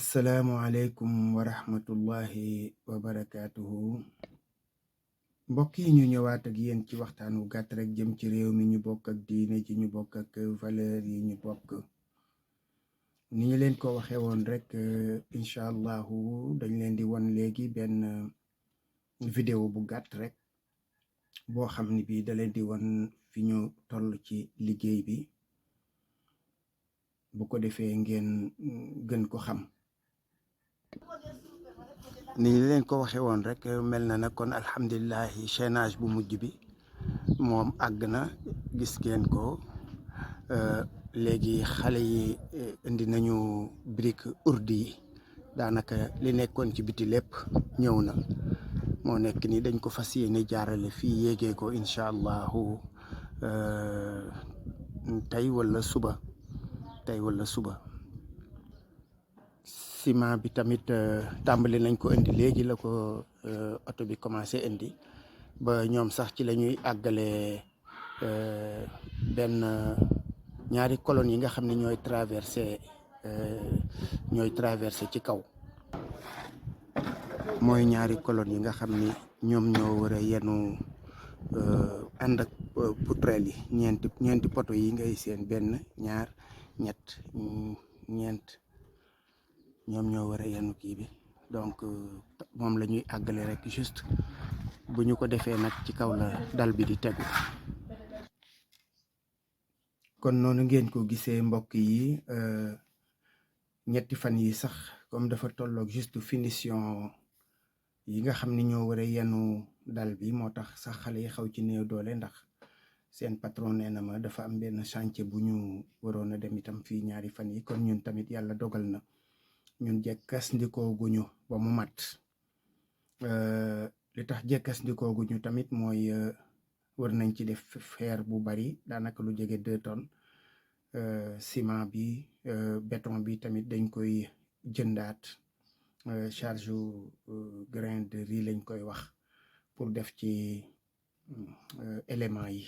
asalaamualeykum wa rahmatullahi wa barakaatuhu. Mbokk yi ñu ñëwaat ak yéen ci waxtaan wu gàtt rek jëm ci réew mi ñu bokk ak diine ji ñu bokk ak valeur yi ñu bokk. ni ñu leen ko waxee woon rek incha allahu dañ leen di won léegi benn vidéo bu gàtt rek boo xam ni bii da leen di won fi ñu toll ci liggéey bi bu ko defee ngeen gën ko xam. ni ñu leen ko waxee woon rek mel na nag kon alhamdulilahi chaînage bu mujj bi moom àgg na gis ngeen ko. léegi xale yi indi nañu brique urdi yi daanaka li nekkoon ci biti lépp ñëw na moo nekk ni dañ ko fas yéene jaarale fii yéegee ko incha allahu tey wala suba ciment bi tamit tàmbali nañ ko indi léegi la ko oto bi commencé indi ba ñoom sax ci la ñuy àggalee benn ñaari colonnes yi nga xam ne ñooy traversé ci kaw mooy ñaari colonnes yi nga xam ni ñoom ñoo war a yenu ànd ak poutrelle yi ñeenti poto yi ngay seen benn ñaar ñeent ñoom ñoo war a yenu kii bi donc moom la ñuy àggale rek juste bu ñu ko defee nag ci kaw la dal bi di tegu. kon noonu ngeen ko gisee mbokk yi ñetti fan yi sax comme dafa tolloog juste finition yi nga xam ni ñoo war a yenu dal bi moo tax sax xale yi xaw ci néew doole ndax seen patron nee na ma dafa am benn chantier bu ñu waroon a dem itam fii ñaari fan yi kon ñun tamit yàlla dogal na ñun jekkas ndikoo guñu ba mu mat. li tax jekkas ndikoo guñu tamit mooy war nañ ci def fer bu bari daanaka lu jege 2 tonnes ciment bi béton bi tamit dañ koy jëndaat charge grain de riz lañ koy wax pour def ci éléments yi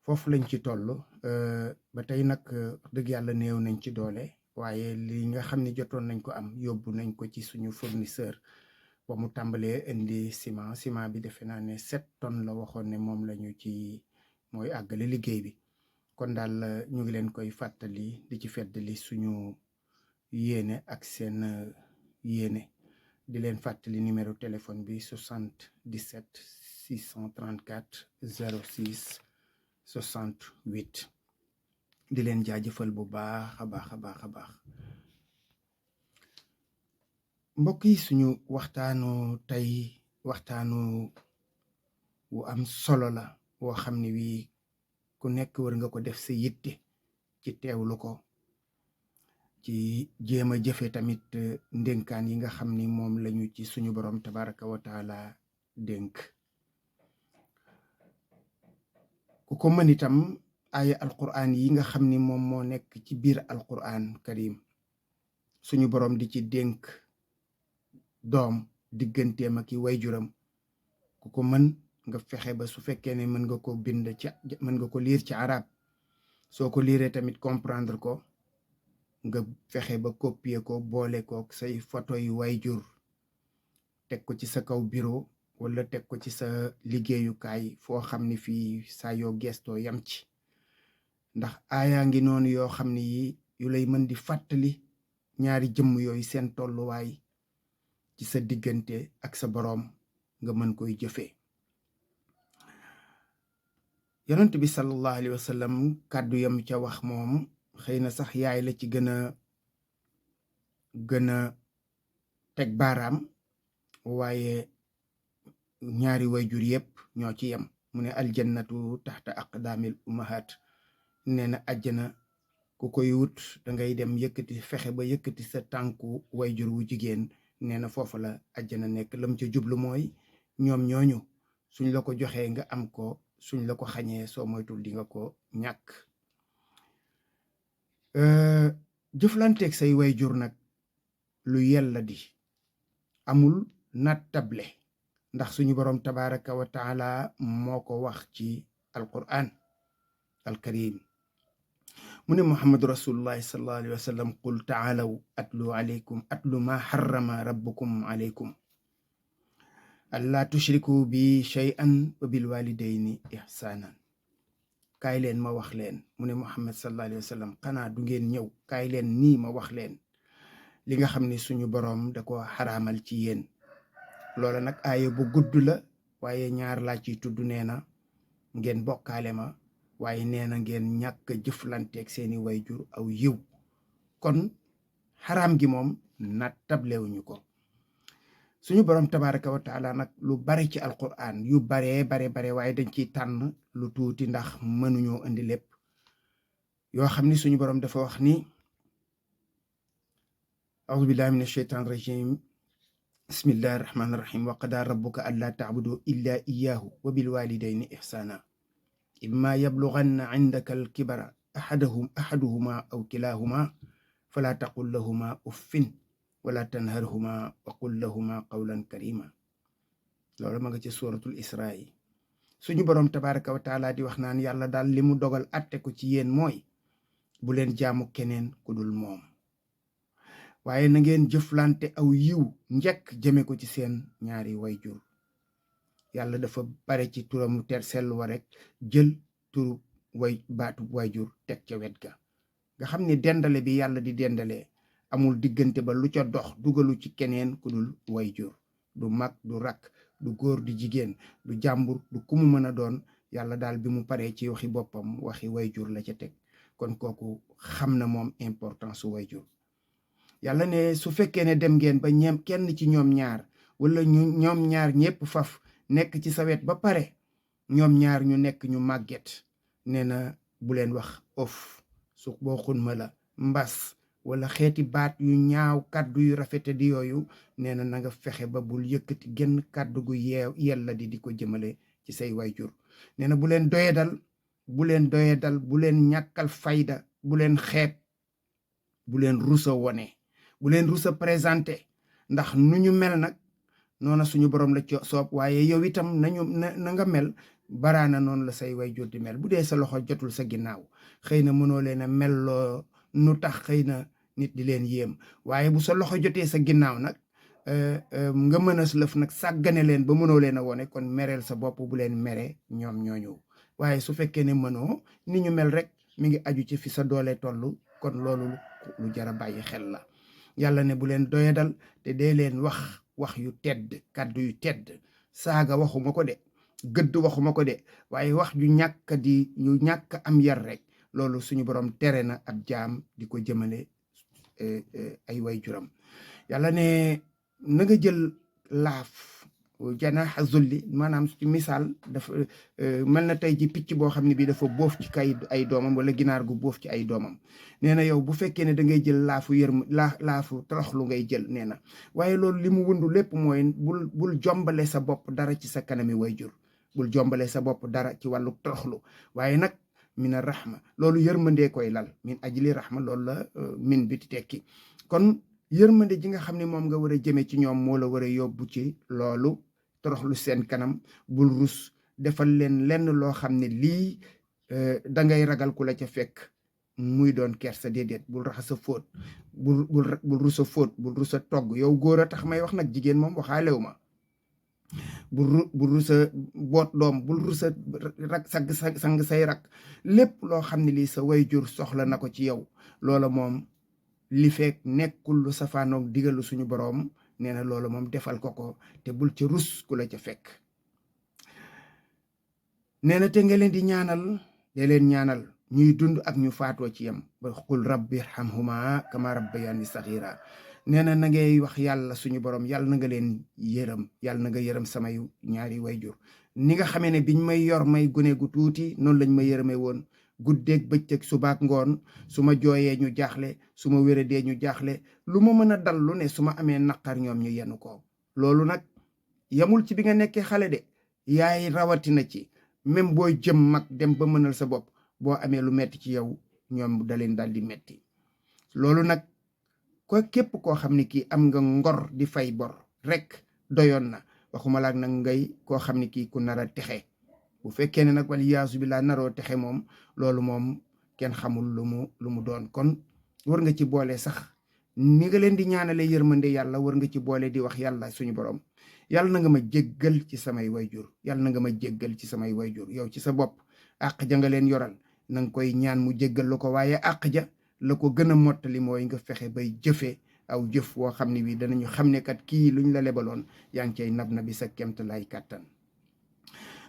foofu lañ ci toll. ba tey nag dëgg yàlla néew nañ ci doole waaye li nga xam ni jotoon nañ ko am yóbbu nañ ko ci suñu fournisseur ba mu tàmbalee indi ciment bi defe naa ne 7 tonnes la waxoon ne moom la ñu ci mooy àggale liggéey bi. kon daal ñu ngi leen koy fàttali di ci feddali suñu yéene ak seen yéene di leen fàttali numéro téléphone bi 77 634 06 68 di leen jaajëfal bu baax a baax. mbokk yi suñu waxtaanu tey waxtaanu wu am solo la woo xam ne wii ku nekk war nga ko def sa yitte ci teewlu ko ci jéem a jëfe tamit ndénkaan yi nga xam ni moom lañu ci suñu borom tabaraka wa taala dénk. ku ko mën itam aaya alquran yi nga xam ni moom moo nekk ci biir alquran karim suñu borom di ci dénk doom digganteem ak i wayjuram ku ko mën nga fexe ba su fekkee ne mën nga ko bind mën nga ko liir ci arab soo ko liiree tamit comprendre ko nga fexe ba copier ko boole ko say photo yu wayjur teg ko ci sa kaw bureau wala teg ko ci sa liggéeyukaay foo xam ne fii saa yoo gestoo yam ci ndax aayaa ngi noonu yoo xam ne yi yu lay mën di fàttali ñaari jëmm yooyu seen tolluwaay ci sa diggante ak sa boroom nga mën koy jëfee. yonent bi sallallahu alayhi wa sallam kàddu yam ca wax moom xëy na sax yaay la ci gën a teg baaraam waaye ñaari wayjur yépp ñoo ci yem mu ne aljannatu taxta aqdaamil ummahat nee na àjjana ku koy wut dangay dem fexe ba yëkkati sa tànku wayjur wu jigéen nee na foofu la àjjana nekk lam ca jublu mooy ñoom ñooñu suñ la ko joxee nga am ko suñ la ko xañee soo moytul di nga ko ñàkk. jëflanteeg say wayjur nag lu yella di amul nattable ndax suñu borom tabaraka wa taala moo ko wax ci alquran alkarim mu ne muhammadu rasulullahi sallallahu alayhi wa sallam qul taalaw atlu ma harrama rabbukum alaykum allaa tushriku bi shay'an wa bil walidayni ihsanan. kaay leen ma wax leen, mu ne muhammad sallallahu alayhi wa sallam xanaa du ngeen ñëw, kaay leen nii ma wax leen li nga xam ne suñu boroom da ko xaraamal ci yéen. loola nag aaya bu gudd la, waaye ñaar laa ciy tudd. nee na ngeen bokkaale ma, waaye nee na ngeen ñàkk jëflanteeg seeni wayjur aw yiw. kon xaraam gi moom na tablewuñu ko. suñu borom tabaraka wa taala nag lu bare ci alquran, yu bare waaye dañ ciy tànn lu tuuti ndax mënuñoo indi lépp, yoo xam ni suñu borom dafa wax ni a'udhu billahi minash shaitanir rajim bismillahi rahmani rahim wa qada rabbuka alla ta'budu illa iyyahu wa bil walidayni ihsana imma yablughanna 'indaka al kibara ahaduhuma aw kilahuma fala taqul lahuma uffin wala tanharhuma wa qul lahuma qawlan karima. loolu ma nga ci suratul isra yi. suñu boroom tabaraka wa taala di wax naan yàlla daal li mu dogal atte ko ci yéen mooy bu leen jaamu keneen ku dul moom, waaye na ngeen jëflante aw yiw njëkk jëme ko ci seen ñaari wayjur. yàlla dafa bare ci turamu ter sell wa rek jël turu baatu wayjur teg ca wet ga, nga xam ne dendale bi yàlla di dendale amul diggante ba lu ca dox dugalu ci keneen ku dul wayjur. du mag, du rakk, du góor, du jigéen, du jàmbur, du ku mu mën a doon. yàlla daal bi mu paree ci waxi boppam waxi wayjur la ca teg. kon kooku xam na moom importance su wayjur. yàlla ne su fekkee ne dem ngeen ba kenn ci ñoom ñaar wala ñoom ñaar ñépp faf nekk ci sa wet ba pare ñoom ñaar ñu nekk ñu màgget, nee na bu leen wax of su boo xunma la mbas wala xeeti baat yu ñaaw, kàddu yu rafete di yooyu. nee na nga fexe ba bul yëkkati genn kàddu gu yella di ko jëmale ci say wayjur. nee na bu leen doyedal, bu leen ñàkkal fayda, bu leen xeeb, bu leen rusa wone, bu leen rusa présenté, ndax nu ñu mel nag noona suñu borom la soob. waaye yow itam na nga mel baraana noonu la say wayjur di mel. bu dee sa loxo jotul sa ginnaaw, xëy na mënoo leen a mel loo nu tax xëy na nit di leen yéem, waaye bu sa loxo jotee sa ginnaaw nag nga mën a lëf nag sàggane leen ba mënoo leen a wone, kon mereel sa bopp, bu leen mere ñoom ñooñu. waaye su fekkee ne mënoo, ni ñu mel rek mi ngi aju ci fi sa doole toll. kon loolu lu jara bàyyi xel la. yàlla ne bu leen doyadal te dee leen wax yu tedd, kàddu yu tedd. saaga waxuma ko de, gëdd waxuma ko de, waaye wax yu ñàkk am yar rek, loolu suñu borom tere na ab jaam di ko jëmale ay wayjuram. yàlla ne na nga jël laaf janaaxa zulli, maanaam ci misaal dafa mel na tey ji picc boo xam ne bii dafa boof ci ay doomam, wala ginaar gu boof ci ay doomam. nee na yow bu fekkee ne da ngay jël laafu toroxlu ngay jël, nee na. waaye loolu li mu wundu lépp mooy bul jombale sa bopp dara ci sa kanami wayjur, bul jombale sa bopp dara ci wàllu toroxlu. waaye nag mina rahma, loolu yërmandee koy lal, min ajli rahma, loolu la min bi ti tekki. kon yërmande ji nga xam ne moom nga war a jëme ci ñoom moo la war a yóbbu ci loolu, toroxlu seen kanam. bul rus, defal leen lenn loo xam ne lii dangay ragal ku la ca fekk muy doon kersa. déedéet, bul raxas a fóot, bul rus a fóot, bul rus a togg. yow góor a tax may wax nag, jigéen moom waxaalewu ma. bul rusa boot doom, bul rusa rak sang say rak. lépp loo xam ne lii sa wayjur soxla na ko ci yow, loola moom li fekk nekkul lu safaanoog digalu suñu boroom, nee na loola moom defal ko te bul ca rus ku la ca fekk. nee na te nga leen di ñaanal, de leen ñaanal ñuy dund ak ñu faatoo ci yam. ba qul rabbi irhamhuma kama rabbayani saghira. nee na ngay wax yàlla suñu borom, yàlla na nga leen yërëm, yàlla na nga yërëm samay ñaari wayjur ni nga xamee ne biñ may yor may gune gu tuuti, noonu lañ ma yërëme woon. guddeeg bëccëg subaak ngoon, su ma jooyee ñu jaaxle, su ma wéradee ñu jaaxle, lu ma mën a dal lu ne su ma amee naqar ñoom ñu yenu ko. loolu nag yamul ci bi nga nekkee xale de, yaay rawatina ci. même booy jëm mag dem ba mënal sa bopp, boo amee lu metti ci yow ñoom daleen dal di metti. loolu nag ko képp koo xam ne kii am nga ngor di fay bor rek doyoon na, waxuma laak nag ngay koo xam ne kii ku nar a texe. bu fekkee ne nag wala yaasu bi laa naroo texe moom, loolu moom kenn xamul lu mu doon. kon war nga ci boole sax ni nga leen di ñaanale yërmande yàlla, war nga ci boole di wax yàlla suñu borom yàlla na nga ma jéggal ci samay wayjur, yàlla na nga ma jéggal ci samay wayjur. yow ci sa bopp àq ja nga leen yoral na nga koy ñaan mu jéggal la ko, waaye àq ja la ko gën a mottali mooy nga fexe bay jëfee aw jëf woo xam ne bii danañu xam ne kat kii luñ la lebaloon yaa ngi cay nab na bi sa kemt lay kàttan.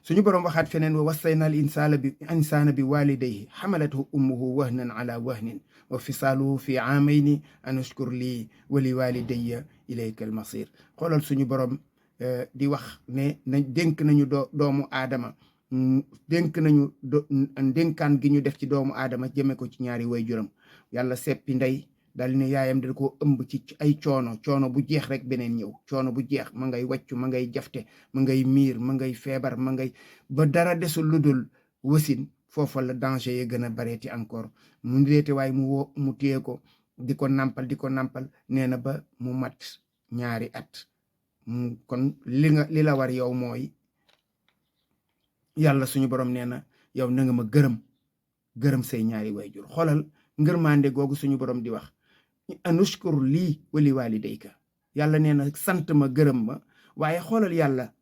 suñu boroom waxaat feneen wa wassayna al insaana bi walidayhi xamalathu ummuhu wahnan ala wahnin wa fisaaluhu fi aamayni an ushkur lii wa li walidayya ilayka al masir. xoolal suñu boroom di wax ne dénk nañu doomu aadama, dénk nañu dénkaan gi ñu def ci doomu aadama jëme ko ci ñaari waajuram. yàlla seppi ndey dal ne yaayam da ko ëmb ci ay coono bu jeex rek beneen ñëw, coono bu jeex ma ngay wàccu, ma ngay jafte, ma ngay miir, ma ngay feebar, ma ngay ba dara desul lu dul wasin. foofa la danger ye gën a bareeti encore. mu deete waaye mu téye ko di ko nampal nee na ba mu mat ñaari at. kon li la war yow mooy yàlla suñu borom nee na yow na nga ma gërëm say ñaari waajur. xoolal ngërmande googu suñu borom di wax anushkur lii wali walidayka. yàlla nee na sant ma gërëm ma, waaye xoolal yàlla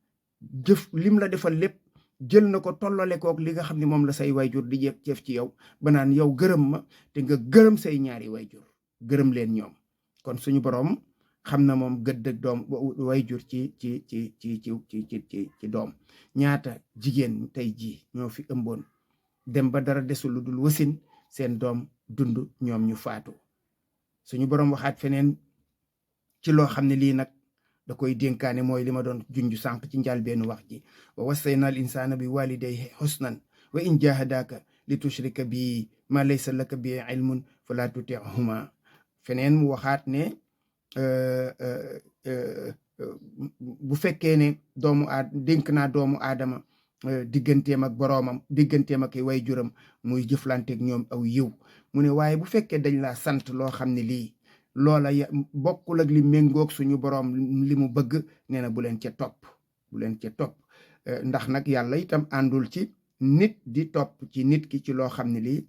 jëf lim la defal lépp jël na ko tollale kook li nga xam ne moom la say wayjur di jëf ci yow ba naan yow gërëm ma te nga gërëm say ñaari wayjur, gërëm leen ñoom. kon suñu borom xam na moom gëdd doom wayjur ci doom. ñaata jigéen tey jii ñoo fi ëmboon dem ba dara desul lu dul wasin seen doom dund ñoom ñu faatu. suñu borom waxaat feneen ci loo xam ne lii nag da koy dénkaane mooy li ma doon junj sànq ci njàlbeenu wax ji wa wassayna al insaana bi walidayhi husnan wa in jahadaka li tushrika bi ma laysa laka bi ilmun fala tutihuma. feneen mu waxaat ne bu fekkee ne dénk naa doomu aadama digganteem ak boroomam, digganteem ak wayjuram muy jëflanteeg ñoom aw yiw. mu ne waaye bu fekkee dañ laa sant loo xam ne lii loola bokkul ak li méngoog suñu boroom li mu bëgg, nee na bu leen ca topp. ndax nag yàlla itam àndul ci nit di topp ci nit ki ci loo xam ne lii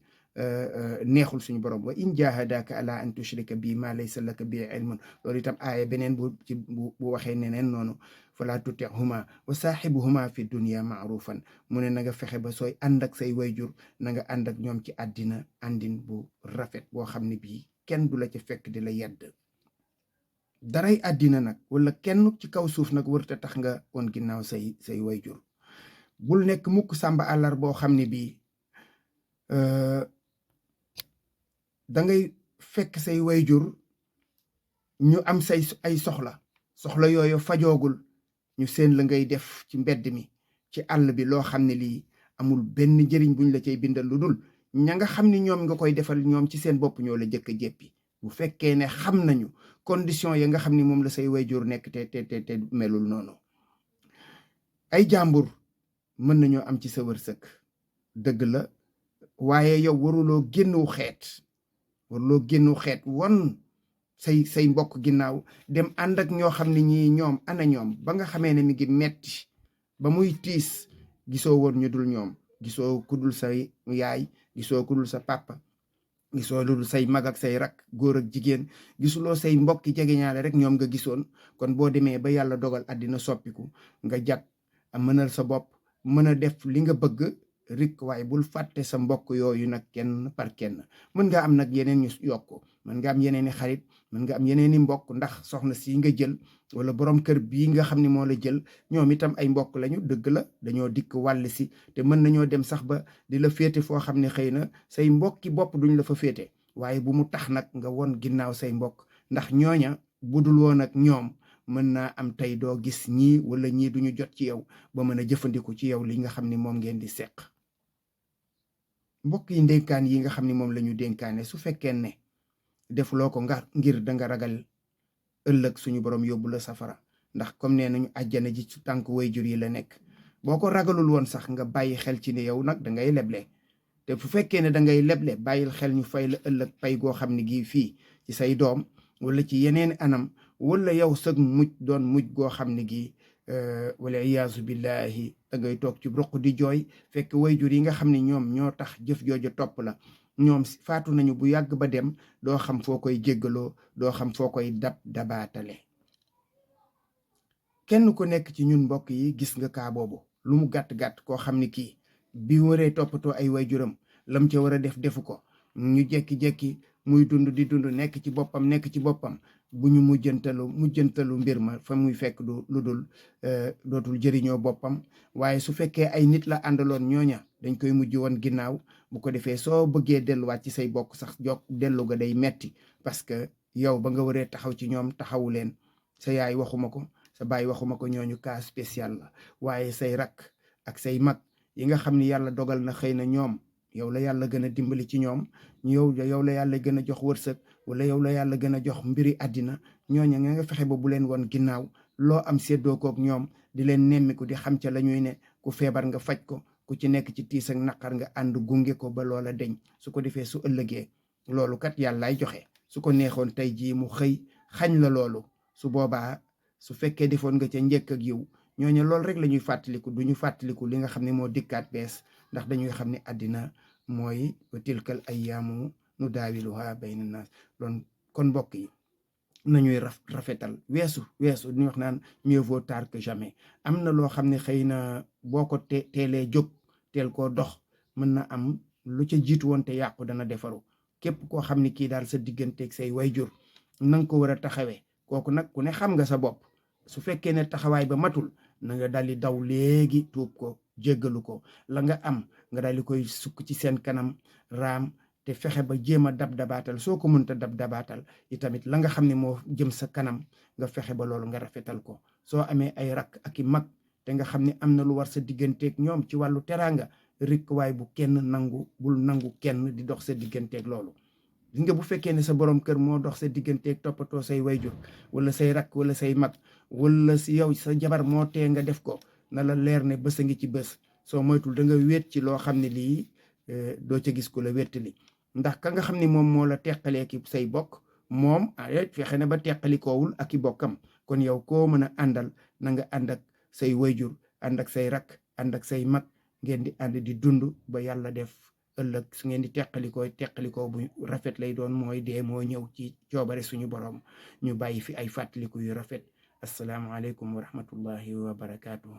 neexul suñu borom. wa in jahadaka ala an tushrika bi ma laysa laka bi ilmun. loolu itam aaya beneen bu waxee neneen noonu fala tutihuma wa saaxibuhuma fi dunya maarufan. mu ne na nga fexe ba sooy ànd ak say wayjur na nga ànd ak ñoom ci àddina àndin bu rafet boo xam ne bii kenn du la ca fekk di la yedd. daray àddina nag wala kenn ci kaw suuf nag wërta tax nga woon ginnaaw say wayjur. bul nekk mukk sàmba àllar boo xam ne bii da ngay fekk say wayjur ñu am ay soxla yooyu fajoogul, ñu seen la ngay def ci mbedd mi ci àll bi loo xam ne lii amul benn njëriñ buñ la cay bindal lu dul ña nga xam ni ñoom nga koy defal ñoom ci seen bopp ñoo la jëkk a jéppi. bu fekkee ne xam nañu condition ya nga xam ni moom la say wayjur nekk te melul noonu. ay jàmbur mën nañoo am ci sa wërsëg dëgg la, waaye yow waruloo génnu xeet won say mbokk ginnaaw dem ànd ak ñoo xam ne ñii ñoom ana ñoom ba nga xamee ne mi ngi metti ba muy tiis gisoo woon ñu dul ñoom, gisoo ku dul say yaay, gisoo ku dul sa papa, gisoo lu dul say mag ak say rak, góor ak jigéen, gisuloo say mbokki jegeñaale rek ñoom nga gisoon. kon boo demee ba yàlla dogal àddina soppiku nga jag a mënal sa bopp, mën a def li nga bëgg rik, waaye bul fàtte sa mbokk yooyu nag kenn par kenn. mën nga am nag yeneen ñu yokk, mën nga am yeneeni xarit, mën nga am yeneeni mbokk, ndax soxna si nga jël wala borom kër bii nga xam ne moo la jël ñoom itam ay mbokk lañu, dëgg la dañoo dikk wàll si te mën nañoo dem sax ba di la féete foo xam ne xëy na say mbokki bopp duñ la fa féete. waaye bu mu tax nag nga won ginnaaw say mbokk, ndax ñooña budul woon ak ñoom mën naa am tey doo gis ñii wala ñii duñu jot ci yow ba mën a jëfandiku ci yow li nga xam ne moom ngeen di seq. mbokk yi ndénkaan yi nga xam ne moom la ñu dénkaane, su fekkee ne defuloo ko ngir danga ragal ëllëg suñu borom yóbbu la safara, ndax comme nee nañu àjjana ji ci tànk wayjur yi la nekk. boo ko ragalul woon sax nga bàyyi xel ci ne yow nag da ngay leble, te fu fekkee ne da ngay leble bàyyil xel ñu fay la ëllëg pay goo xam ne gii fii ci say doom wala ci yeneen anam, wala yow sëg mujj doon mujj goo xam ne gii wala iyaazu billahi da ngay toog ci ruq di jooy fekk wayjur yi nga xam ne ñoom ñoo tax jëf jooju topp la ñoom faatu nañu bu yàgg ba dem, doo xam foo koy jéggaloo, doo xam foo koy dabaatale. kenn ku nekk ci ñun mbokk yi gis nga kaa boobu lu mu gàtt-gàtt koo xam ni kii bi waree toppatoo ay waajuram lam ca war a defu ko, ñu jekki-jekki muy dund di dund nekk ci boppam bu ñu mujjantalu mbir ma fa muy fekk du lu dul dootul jëriñoo boppam. waaye su fekkee ay nit la àndaloon ñooña dañ koy mujj woon ginnaaw. bu ko defee soo bëggee delluwaat ci say bokk sax dellu ga day metti, parce que yow ba nga waree taxaw ci ñoom taxawu leen. sa yaay waxuma ko, sa baay waxuma ko, ñooñu cas spécial la. waaye say rakk ak say mag yi nga xam ni yàlla dogal na xëy na ñoom yow la yàlla gën a dimbali ci ñoom, yow la yàlla gën a jox wërsëg, wala yow la yàlla gën a jox mbiri àddina, ñooña nga fexe ba bu leen woon ginnaaw. loo am séddoo kook ñoom, di leen nemmiku, di xam ca la ñuy ne. ku feebar nga faj ko, ku ci nekk ci tiis ak naqar nga ànd gunge ko ba loola deñ. su ko defee su ëllëgee loolu kat yàllaay joxe. su ko neexoon tey jii mu xëy xañ la loolu. su boobaa su fekkee defoon nga ca njëkk ak yiw, ñooñu loolu rek la ñuy fàttaliku, du ñu fàttaliku li nga xam ne moo dikkaat bees, ndax dañuy xam ne àddina mooy wa tilkal ayyaamu nu daawiluha bayna naas. kon mbokk yi nañuy rafetal weesu ñu wax naan mieux vaut tard que jamais. am na loo xam ne xëy na boo ko teelee jóg teel koo dox, mën na am lu ca jiitu woon te yàqu dana defaru. képp koo xam ne kii daal sa digganteeg say wayjur nanga ko war a taxawee, kooku nag ku ne xam nga sa bopp. su fekkee ne taxawaay ba matul, na nga daldi daw léegi tuub ko, jéggalu ko. la nga am nga daldi koy sukk ci seen kanam raam, te fexe ba jéem a dabaatal. soo ko mënta dabaatal itamit la nga xam ne moo jëm sa kanam nga fexe ba loolu nga rafetal ko. soo amee ay rakk ak i mag te nga xam ne am na lu war sa digganteeg ñoom ci wàllu teraanga, rikk waay bul nangu kenn di dox sa digganteeg loolu. gis nga bu fekkee ne sa borom kër moo dox sa digganteeg toppatoo say wayjur, wala say rakk wala say mag, wala si yow sa jabar moo tee nga def ko, na la leer ne bés a ngi ci bés. soo moytul da nga wéet ci loo xam ne lii doo ca gis ku la wéttali. ndax ka nga xam ne moom moo la teqalee ki say bokk, moom fexe na ba teqalikoowul ak i bokkam. kon yow koo mën a àndal na nga ànd ak say wayjur, ànd ak say rakk, ànd ak say mag, ngeen di ànd di dund ba yàlla def ëllëg su ngeen di teqalikoo bu rafet lay doon, mooy dee moo ñëw ci coobare suñu borom. ñu bàyyi fi ay fàttaliku yu rafet. assalaamu aleykum wa rahmatullahi wa barakaatuhu.